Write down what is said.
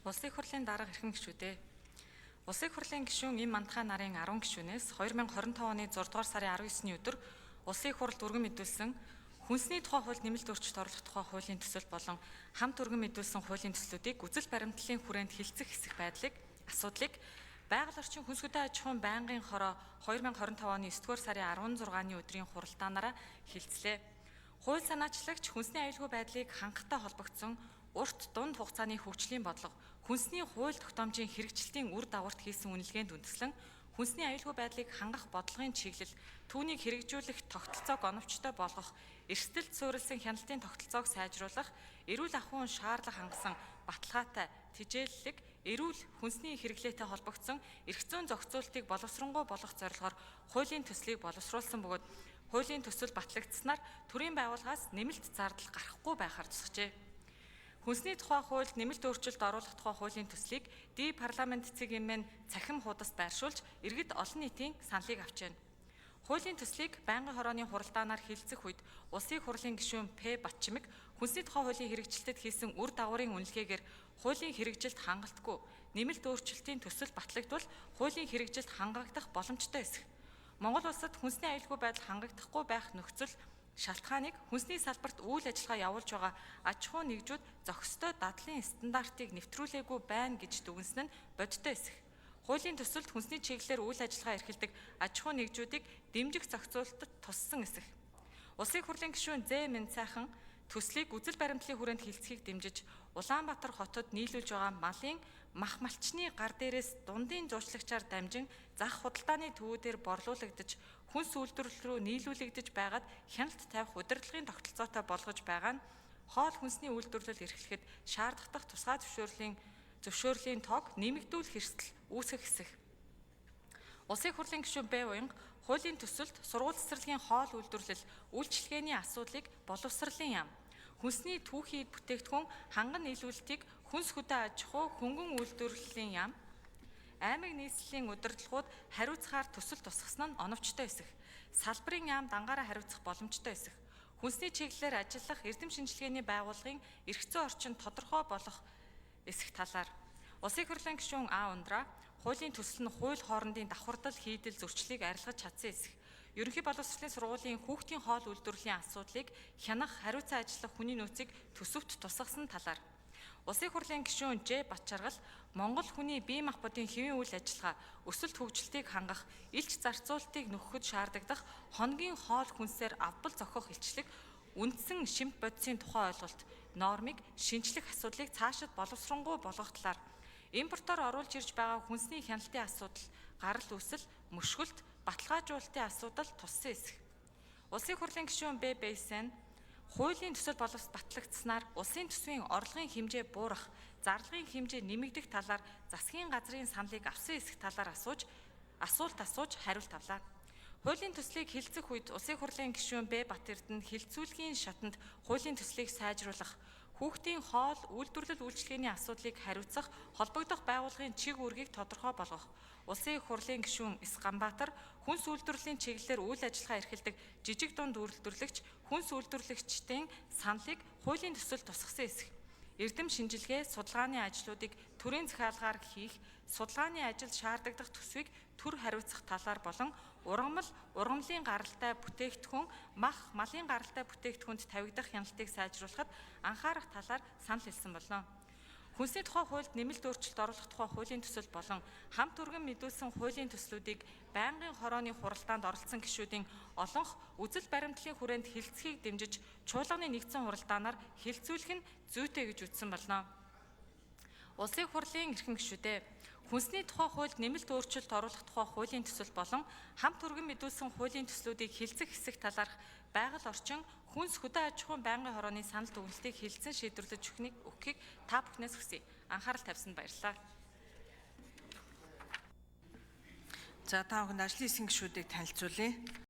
Улсын их хурлын дарга эрхэм гишүүдээ. Улсын их хурлын гишүүн Им Мандхай нарын 10 гишүүнээс 2025 оны 6 дугаар сарын 19-ний өдөр Улсын их хурлд өргөн мэдүүлсэн Хүнсний тухай хуульд нэмэлт өөрчлөлт оруулах тухай хуулийн төсөл болон хамт өргөн мэдүүлсэн хуулийн төслүүдийг үзэл баримтлалын хүрээнд хилцэх хэсэг байдлыг асуудлыг байгаль орчин хүнс хөдөө аж ахуйн байнгын хороо 2025 оны 9 дугаар сарын 16-ны өдрийн хуралдаанаараа хилцлээ. Хууль санаачлагч хүнсний аюулгүй байдлыг хангахтай холбогдсон урт дунд хугацааны хөгжлийн бодлого, хүнсний хууль тогтоомжийн хэрэгжилтийн үр дагаварт хийсэн үнэлгээнд үндэслэн хүнсний аюулгүй байдлыг хангах бодлогын чиглэл, түүнийг хэрэгжүүлэх тогтолцоог оновчтой болгох, эрсдэлд суурилсан хяналтын тогтолцоог сайжруулах, эрүүл ахуйн шаардлага хангасан баталгаатай, тэжээллэг, эрүүл хүнсний хэрэглээтэй холбогдсон эрх зүйн зохицуултыг боловсронгуй болгох зорилгоор хуулийн төслийг боловсруулсан бөгөөд хуулийн төсөл батлагдсанаар төрийн байгууллагаас нэмэлт зардал гарахгүй байхаар тусгажээ. Хүнсний тухай хуульд нэмэлт өөрчлөлт оруулах тухай хуулийн төслийг Ди парламент цэгийн цахим хуудас байршуулж иргэд олон нийтийн саналыг авч байна. Хуулийн төслийг байнгын хорооны хуралдаанаар хилцэх үед Улсын их хурлын гишүүн П. Батчимэг хүнсний тухай хуулийн хэрэгжилтэд хийсэн үр дагаврын үнэлгээгээр хуулийн хэрэгжилт хангалтгүй нэмэлт өөрчлөлтийн төсөл батлагдвал хуулийн хэрэгжилт хангагдах боломжтой эсэх. Монгол улсад хүнсний аюулгүй байдал хангагдахгүй байх нөхцөл шалтгааныг хүнсний салбарт үйл ажиллагаа явуулж байгаа аж ахуйн нэгжүүд зохистой дадлын стандартыг нэвтрүүлээгүй байна гэж дүгнэсэн нь бодиттой эсэх. Хуулийн төсөлд хүнсний чиглэлээр үйл ажиллагаа эрхэлдэг аж ахуйн нэгжүүдийг дэмжих зохицуулалтад туссан эсэх. Улсын их хурлын гишүүн Зэ Мэн сайхан төслийг үзэл баримтлалын хүрээнд хилцэхийг дэмжиж Улаанбаатар хотод нийлүүлж байгаа малын мах малчны гар дээрээс дундын зуучлагчаар дамжин зах худалдааны төвүүдээр борлуулагдаж хүнс үйлдвэрлэл рүү нийлүүлэгдэж байгаад хяналт тавих удирдлагын тогтолцоотой болгож байгаа нь хоол хүнсний үйлдвэрлэл эрхлэхэд шаардлагатай тусгай зөвшөөрлийн тоог нэмэгдүүлэх эрсдэл үүсгэх эсэх. Улсын их хурлын гишүүн Б. Уянга хуулийн төсөлд сургууль цэцэрлэгийн хоол үйлдвэрлэл үйлчилгээний асуудлыг боловсролын яам, хүнсний түүхий эд бүтээгдэхүүн ханган нийлүүлэлтийг хүнс хөдөө аж ахуй хөнгөн үйлдвэрлэлийн яам, аймаг нийслэлийн удирдлагууд хариуцахаар төсөл тусгасан нь оновчтой эсэх. Салбарын яам дангаараа хариуцах боломжтой эсэх. Хүнсний чиглэлээр ажиллах эрдэм шинжилгээний байгууллагын эрх зүйн орчин тодорхой болох эсэх талаар Улсын их хурлын гишүүн А. Ундраа хуулийн төсөл нь хууль хоорондын давхардал хийдэл зөрчлийг арилгаж чадсан эсэх. Ерөнхий боловсролын сургуулийн хүүхдийн хоол үйлдвэрлэлийн асуудлыг хянах хариуцан ажиллах хүний нөөцийг төсөвт тусгасан талаар Улсын их хурлын гишүүн Ж. Батчаргал Монгол хүний бие махбодын хэвийн үйл ажиллагаа, өсөлт хөгжилтийг хангах, илч зарцуулалтыг нөхөхөд шаардагдах хоногийн хоол хүнсээр авбал зохих илчлэг үндсэн шимт бодисын тухай ойлголт, нормыг шинчлэх асуудлыг цаашид боловсронгуй болгох талаар импортоор оруулж ирж байгаа хүнсний хяналтын асуудал, гарал үүсэл, мөшгөлт, баталгаажуулалтын асуудал туссан эсэх. Улсын их хурлын гишүүн Б. Бэйсэн хуулийн төсөл боловс батлагдсанаар улсын төсвийн орлогын хэмжээ буурах, зарлагын хэмжээ нэмэгдэх талаар засгийн газрын саналыг авсан эсэх талаар асуулт асууж хариулт авлаа. Хуулийн төслийг хилцэх үед Улсын их хурлын гишүүн Б. Батэрдэн хилцүүлгийн шатанд хуулийн төслийг сайжруулах, хүүхдийн хоол, үйлдвэрлэл үйлчилгээний асуудлыг хариуцах, холбогдох байгууллагын чиг үүргийг тодорхой болгох, Улсын их хурлын гишүүн Эс Ганбаатар хүнс үйлдвэрлэлийн чиглэлээр үйл ажиллагаа эрхэлдэг жижиг дунд үйлдвэрлэгч, хүнс үйлдвэрлэгчдийн саналыг хуулийн төсөл тусгасан эсэх. Эрдэм шинжилгээ, судалгааны ажлуудыг төрийн захиалгаар хийх, судалгааны ажилд шаардлагадах төсвийг төр хариуцах талаар болон ургамал, ургамлын гаралтай бүтээгдэхүүн, мах, малын гаралтай бүтээгдэхүүнд тавигдах хяналтыг сайжруулахад анхаарах талаар санал хэлсэн болно. Хүнсний тухай хуульд нэмэлт өөрчлөлт оруулах тухай хуулийн төсөл болон хамт өргөн мэдүүлсэн хуулийн төслүүдийг байнгын хорооны хуралдаанд оролцсон гишүүдийн олонх үзэл баримтлалын хүрээнд хилцэхийг дэмжиж чуулганы нэгдсэн хуралдаанаар хилцүүлэх нь зүйтэй гэж үзсэн болно. Улсын их хурлын эрхэм гишүүдээ, хүнсний тухай хуульд нэмэлт өөрчлөлт оруулах тухай хуулийн төсөл болон хамт өргөн мэдүүлсэн хуулийн төслүүдийг хилцэх хэсэг талаарх байгаль орчин хүнс хөдөө аж ахуйн байнгын хорооны санал дүгнэлтийг хилцэн шийдвэрлэж өгөхийг та бүхнээс хүсье. Анхаарал тавьсанд баярлалаа. За та бүхэнд ажлын хэсгийн гишүүдийг танилцуулъя.